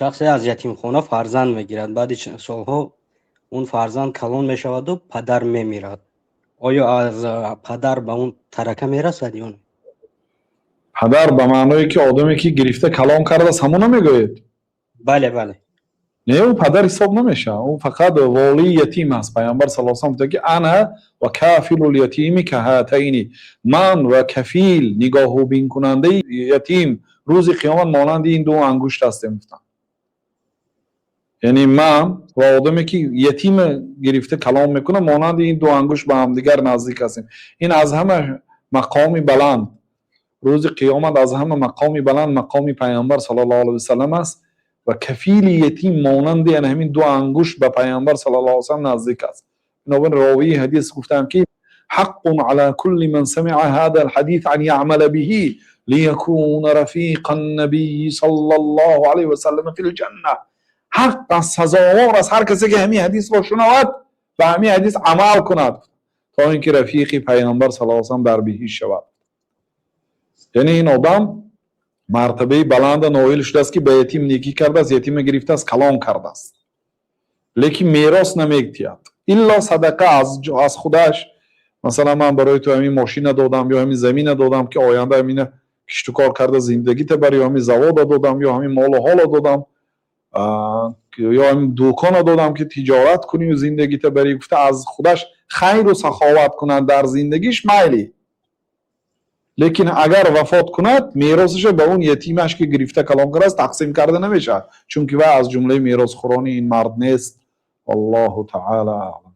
Шахсе аз ятимхона фарзанд мегирад. Баъди солҳо он фарзанд калон мешаваду падар мемирад. Оё аз падар ба он тарака мерасад ё не? Падар ба маъное, ки одаме, ки гирифта калон кардааст, ҳамона мегӯед? Бале. Не, ӯ падар ҳисоб намешавад, ӯ фақат волии ятим аст. Пайғамбар сал салам гуфта, ки أنا وكافل اليتيم كهاتين, ман ва кафил, нигоҳубинкунандаи ятим, рӯзи қиёмат монанди ин ду ангушт ҳастем, гуфтанд. Яъне ман ва одаме, ки ятима гирифта калон мекунад, монанди ин ду ангушт ба ҳамдигар наздик ҳастем. Ин аз ҳама мақоми баланд, рӯзи қиёмат аз ҳама мақоми баланд мақоми Пайғамбар саллаллоҳу алайҳи васалам аст ва кафили ятим монанди ана ҳамин ду ангушт ба Пайғамбар саллаллоҳу алайҳи васалам наздик аст. Бинобар ин ровии ҳадис гуфтаанд, ки حق على كل من سمع هذا الحديث أن يعمل به ليكون رفيق النبي صلى الله عليه وسلم في الجنة. Ҳақ аст, сазовор аст ҳар касе, ки ҳамин ҳадисро шунавад ва ҳамин ҳадис амал кунад, то ин ки рафиқи Пайғамбар саллаллоҳу алайҳи васалам дар биҳишт шавад. Яъне ин одам мартабаи баланда ноил шудааст, ки ба ятим некӣ кардааст, ятима гирифтааст, калон кардааст, лекин мерос наметиҳад, илло садақа аз худаш. Масалан, ман барои ту ҳамин мошина додам ё ҳамин замина додам, ки оянда ҳамина киштукор карда зиндагита бар, ё ҳамин завода додам, ё ҳамин молу ҳоло додам, ё ҳамин дукона додам, ки тиҷорат кунию зиндагита барӣ, гуфта аз худаш хайру саховат кунад дар зиндагиш, майли. Лекин агар вафот кунад, меросаша ба он ятимаш, ки гирифта калон кардааст, тақсим карда намешавад, чунки вай аз ҷумлаи меросхӯрони ин мард нест. Аллоҳу таала аълам.